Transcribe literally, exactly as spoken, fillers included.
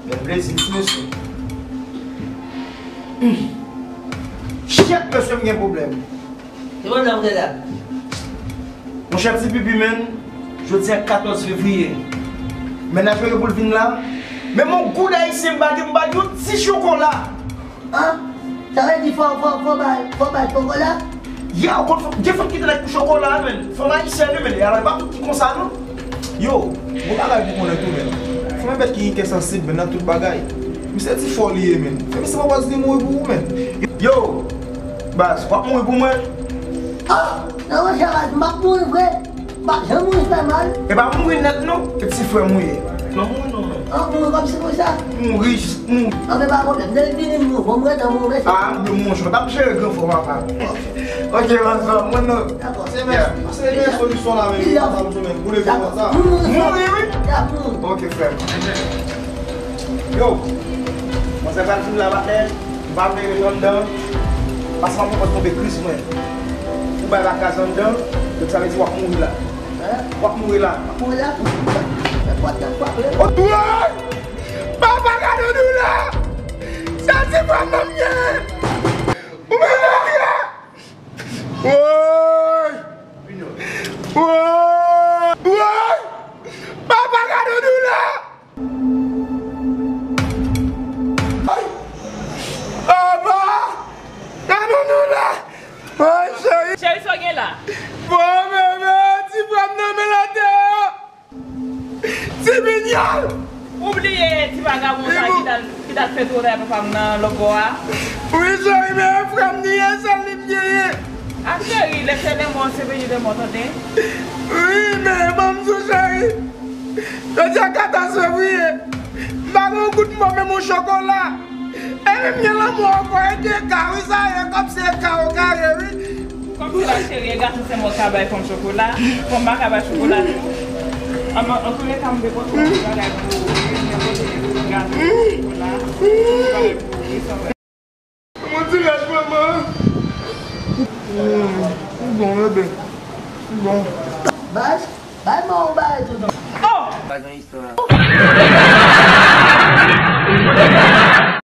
Bèl plezi, ti mesye. Shit, mesye, m gen pwoblèm. Se pwoblèm ou gen la? Monchè, Ti Pipi, menn, jodi a katòz fevriye. Mennaj mwen gen pou l vin la. Men mon goud ayisyen m pa gen, m ba l yon ti chokola. An? Sa vle di fò, fò, fò bay, fò bay chokola? Ya, ou konn fò, gen fanm ki te lèk pou chokola, menn. Fanm ayisyèn, wi, menn. E alò, e pa tout ki konsa, non. Yo, gon bagay pou konnen tou, menn. Fanm e bèt ki gen kè sansib, menn, nan tout bagay. Misye ti fò li ye, menn. Fè misye pa pòz li mouri pou ou, menn. Yo, baz, w ap mouri pou mwen? Ah, non, monchè, baz, m ap mouri vre. M pa janm mouri fè mal. E pa mouri nèt non, e ti frè m ou ye. Non mouri non, menn. An mouri kòmsi konsa? Mouri, jis mouri. An, men pa pwoblèm, lè l vini m mouri, bon, m gentan mouri, mesye. Ah, men monchè, w t ap jere gran frè papa. Ok, baz, mwen non. Dakò. Se men, se men solisyon la, men. Li la. Mouri konsa. Mouri, wi. Li ap mouri. Ok, frè m. Yo, manzè pral vin la, patnè. M pa vle ret anndan, paske m ap poko tonbe kriz mwen. Ou bay lakaz anndan, donk sa vle di w ap mouri la. W ap mouri la. W ap mouri la? What the fuck, man? Woy! Papa gade nou la! Sa se vrèman byen! Ou mèt la! Woy! Woy! Woy! Papa gade nou la! Ay! Aba! Gade nou la! Ay, cheri! Cheri, sa w gen la? Bon, bebe, ti frè m nan men l atè a! Ti minyòl! Ou bliye ti vagabon sa ki t al, ki t al fè twò dèyè papa m nan lòtbò a? Wi, cheri, men frè m li ye, sèl li m genyen. A cheri, lè se lè mò, se vini lè mò, tande? Wi, men ban m di w, cheri. Jodi a katòz fevriye, m pa gen yon goud pou mwen, menm yon chokola. E menm gen lanmou ankò, e de ka, wi, sa ye, kòmsi e ka ou ka ye, wi. Kòmsi la cheri, e gason sèlman k ka bay fanm chokola, fanm pa ka bay chokola tou. An, an, antoulèka, m te pote yon ti bagay pou ou, mwen pote yon ti gato chokola, bagay pou ou, wi, sa. Mwen dirèk, manman. Mm, li bon, bebe. Li bon. Baz, bay mwen yon bagay tou non. Oh! Pa gen istwa.